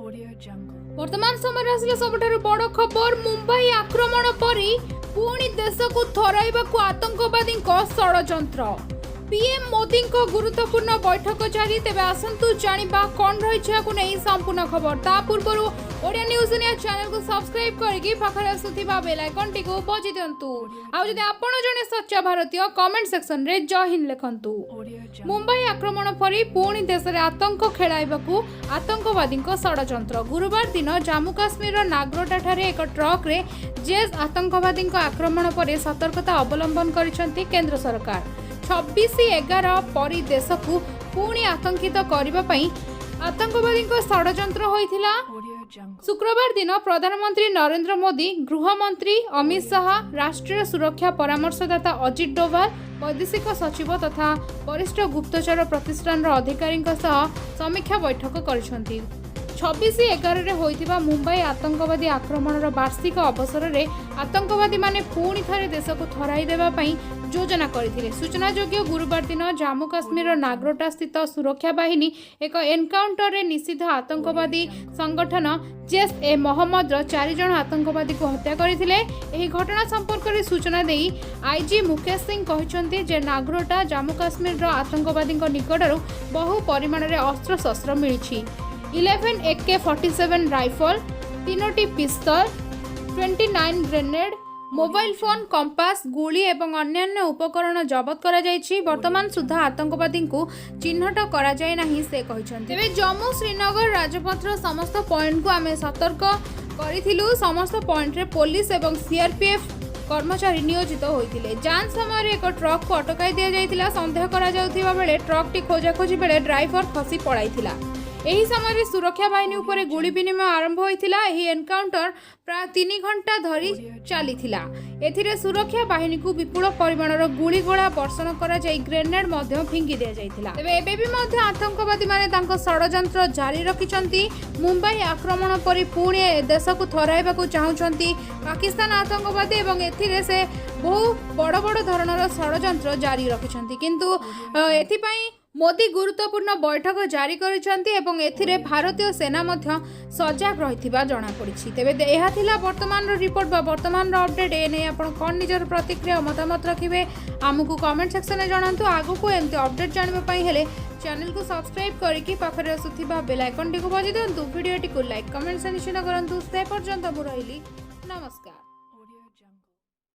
Audio Jungle. ବର୍ତ୍ତମାନ ସମୟରେ ଆସିଲା ସବୁଠାରୁ ବଡ଼ ଖବର। ମୁମ୍ବାଇ ଆକ୍ରମଣ ପରି ପୁଣି ଦେଶକୁ ଥରାଇବାକୁ ଆତଙ୍କବାଦୀଙ୍କ ଷଡ଼ଯନ୍ତ୍ର। ପିଏମ୍ ମୋଦିଙ୍କ ଗୁରୁତ୍ୱପୂର୍ଣ୍ଣ ବୈଠକ ଜାରି। ତେବେ ଆସନ୍ତୁ ଜାଣିବା କ'ଣ ରହିଛି ଏହାକୁ ନେଇ ସମ୍ପୂର୍ଣ୍ଣ ଖବର। ତା ପୂର୍ବରୁ ଓଡ଼ିଆ ନ୍ୟୁଜ୍ ଦୁନିଆ ଚ୍ୟାନେଲକୁ ସବସ୍କ୍ରାଇବ୍ କରିକି ପାଖରେ ଆସୁଥିବା ବେଲ୍ ଆଇକନ୍ଟିକୁ ବଜାଇ ଦିଅନ୍ତୁ। ଆଉ ଯଦି ଆପଣ ଜଣେ ସଚ୍ଚା ଭାରତୀୟ, କମେଣ୍ଟ ସେକ୍ସନରେ ଜୟ ହିନ୍ଦ ଲେଖନ୍ତୁ। Audio Jungle. Mumbai ଆକ୍ରମଣ ପରି ପୁଣି ଦେଶରେ ଆତଙ୍କ ଖେଳାଇବାକୁ ଆତଙ୍କବାଦୀଙ୍କ ଷଡ଼ଯନ୍ତ୍ର। ଗୁରୁବାର ଦିନ ଜାମ୍ମୁ କାଶ୍ମୀରର ନାଗ୍ରୋଟାଠାରେ ଏକ ଟ୍ରକ୍ରେ ଜେସ୍ ଆତଙ୍କବାଦୀଙ୍କ ଆକ୍ରମଣ ପରେ ସତର୍କତା ଅବଲମ୍ବନ କରିଛନ୍ତି କେନ୍ଦ୍ର ସରକାର। 26/11 ପରି ଦେଶକୁ ପୁଣି ଆତଙ୍କିତ କରିବା ପାଇଁ ଆତଙ୍କବାଦୀଙ୍କ ଷଡ଼ଯନ୍ତ୍ର ହୋଇଥିଲା। Audio Jungle. ଶୁକ୍ରବାର ଦିନ ପ୍ରଧାନମନ୍ତ୍ରୀ ନରେନ୍ଦ୍ର ମୋଦି, ଗୃହମନ୍ତ୍ରୀ ଅମିତ ଶାହା, ରାଷ୍ଟ୍ରୀୟ ସୁରକ୍ଷା ପରାମର୍ଶଦାତା ଅଜିତ ଡୋଭାଲ, ବୈଦେଶିକ ସଚିବ ତଥା ବରିଷ୍ଠ ଗୁପ୍ତଚର ପ୍ରତିଷ୍ଠାନର ଅଧିକାରୀଙ୍କ ସହ ସମୀକ୍ଷା ବୈଠକ କରିଛନ୍ତି। 26/11ରେ ହୋଇଥିବା ମୁମ୍ବାଇ ଆତଙ୍କବାଦୀ ଆକ୍ରମଣର ବାର୍ଷିକ ଅବସରରେ ଆତଙ୍କବାଦୀମାନେ ପୁଣି ଥରେ ଦେଶକୁ ଥରାଇ ଦେବା ପାଇଁ ଯୋଜନା କରିଥିଲେ। ସୂଚନାଯୋଗ୍ୟ, ଗୁରୁବାର ଦିନ ଜାମ୍ମୁ କାଶ୍ମୀରର ନାଗ୍ରୋଟା ସ୍ଥିତ ସୁରକ୍ଷା ବାହିନୀ ଏକ ଏନକାଉଣ୍ଟରରେ ନିଷିଦ୍ଧ ଆତଙ୍କବାଦୀ ସଂଗଠନ ଜେସ୍ ଏ ମହମ୍ମଦର ଚାରିଜଣ ଆତଙ୍କବାଦୀକୁ ହତ୍ୟା କରିଥିଲେ। ଏହି ଘଟଣା ସମ୍ପର୍କରେ ସୂଚନା ଦେଇ ଆଇଜି ମୁକେଶ ସିଂ କହିଛନ୍ତି ଯେ ନାଗ୍ରୋଟା, ଜାମ୍ମୁ କାଶ୍ମୀରର ଆତଙ୍କବାଦୀଙ୍କ ନିକଟରୁ ବହୁ ପରିମାଣରେ ଅସ୍ତ୍ରଶସ୍ତ୍ର ମିଳିଛି। 11 AK-47 rifle, ତିନୋଟି ପିସ୍ତଲ, 29 ଗ୍ରେନେଡ୍, ମୋବାଇଲ ଫୋନ୍, compass, ଗୁଳି ଏବଂ ଅନ୍ୟାନ୍ୟ ଉପକରଣ ଜବତ କରାଯାଇଛି। ବର୍ତ୍ତମାନ ସୁଦ୍ଧା ଆତଙ୍କବାଦୀଙ୍କୁ ଚିହ୍ନଟ କରାଯାଇ ନାହିଁ, ସେ କହିଛନ୍ତି। ତେବେ ଜମ୍ମୁ ଶ୍ରୀନଗର ରାଜପଥର ସମସ୍ତ ପଏଣ୍ଟକୁ ଆମେ ସତର୍କ କରିଥିଲୁ। ସମସ୍ତ ପଏଣ୍ଟରେ ପୋଲିସ ଏବଂ ସିଆରପିଏଫ୍ କର୍ମଚାରୀ ନିୟୋଜିତ ହୋଇଥିଲେ। ଯାଞ୍ଚ ସମୟରେ ଏକ ଟ୍ରକ୍କୁ ଅଟକାଇ ଦିଆଯାଇଥିଲା। ସନ୍ଦେହ କରାଯାଉଥିବା ବେଳେ ଟ୍ରକ୍ଟି ଖୋଜାଖୋଜି ବେଳେ ଡ୍ରାଇଭର ଖସି ପଳାଇଥିଲା। ଏହି ସମୟରେ ସୁରକ୍ଷା ବାହିନୀ ଉପରେ ଗୁଳି ବିନିମୟ ଆରମ୍ଭ ହୋଇଥିଲା। ଏହି ଏନକାଉଣ୍ଟର ପ୍ରାୟ 3 ଘଣ୍ଟା ଧରି ଚାଲିଥିଲା। ଏଥିରେ ସୁରକ୍ଷା ବାହିନୀକୁ ବିପୁଳ ପରିମାଣର ଗୁଳିଗୋଳା ବର୍ଷଣ କରାଯାଇ ଗ୍ରେନେଡ୍ ମଧ୍ୟ ଫିଙ୍ଗି ଦିଆଯାଇଥିଲା। ତେବେ ଏବେ ବି ମଧ୍ୟ ଆତଙ୍କବାଦୀମାନେ ତାଙ୍କ ଷଡ଼ଯନ୍ତ୍ର ଜାରି ରଖିଛନ୍ତି। ମୁମ୍ବାଇ ଆକ୍ରମଣ ପରି ପୁଣି ଦେଶକୁ ଥରାଇବାକୁ ଚାହୁଁଛନ୍ତି ପାକିସ୍ତାନ ଆତଙ୍କବାଦୀ ଏବଂ ଏଥିରେ ସେ ବହୁ ବଡ଼ ବଡ଼ ଧରଣର ଷଡ଼ଯନ୍ତ୍ର ଜାରି ରଖିଛନ୍ତି। କିନ୍ତୁ ଏଥିପାଇଁ ମୋଦି ଗୁରୁତ୍ୱପୂର୍ଣ୍ଣ ବୈଠକ ଜାରି କରିଛନ୍ତି ଏବଂ ଏଥିରେ ଭାରତୀୟ ସେନା ମଧ୍ୟ ସଜାଗ ରହିଥିବା ଜଣାପଡ଼ିଛି। ତେବେ ଏହା ଥିଲା ବର୍ତ୍ତମାନର ରିପୋର୍ଟ ବା ବର୍ତ୍ତମାନର ଅପଡେଟ୍। ଏ ନେଇ ଆପଣ କ'ଣ ନିଜର ପ୍ରତିକ୍ରିୟା ଓ ମତାମତ ରଖିବେ, ଆମକୁ କମେଣ୍ଟ ସେକ୍ସନରେ ଜଣାନ୍ତୁ। ଆଗକୁ ଏମିତି ଅପଡେଟ୍ ଜାଣିବା ପାଇଁ ହେଲେ ଚ୍ୟାନେଲକୁ ସବସ୍କ୍ରାଇବ୍ କରିକି ପାଖରେ ଆସୁଥିବା ବେଲ୍ ଆଇକନ୍ଟିକୁ ବଜାଇ ଦିଅନ୍ତୁ। ଭିଡ଼ିଓଟିକୁ ଲାଇକ୍, କମେଣ୍ଟ ନିଶ୍ଚିତ କରନ୍ତୁ। ସେ ପର୍ଯ୍ୟନ୍ତ ମୁଁ ରହିଲି, ନମସ୍କାର।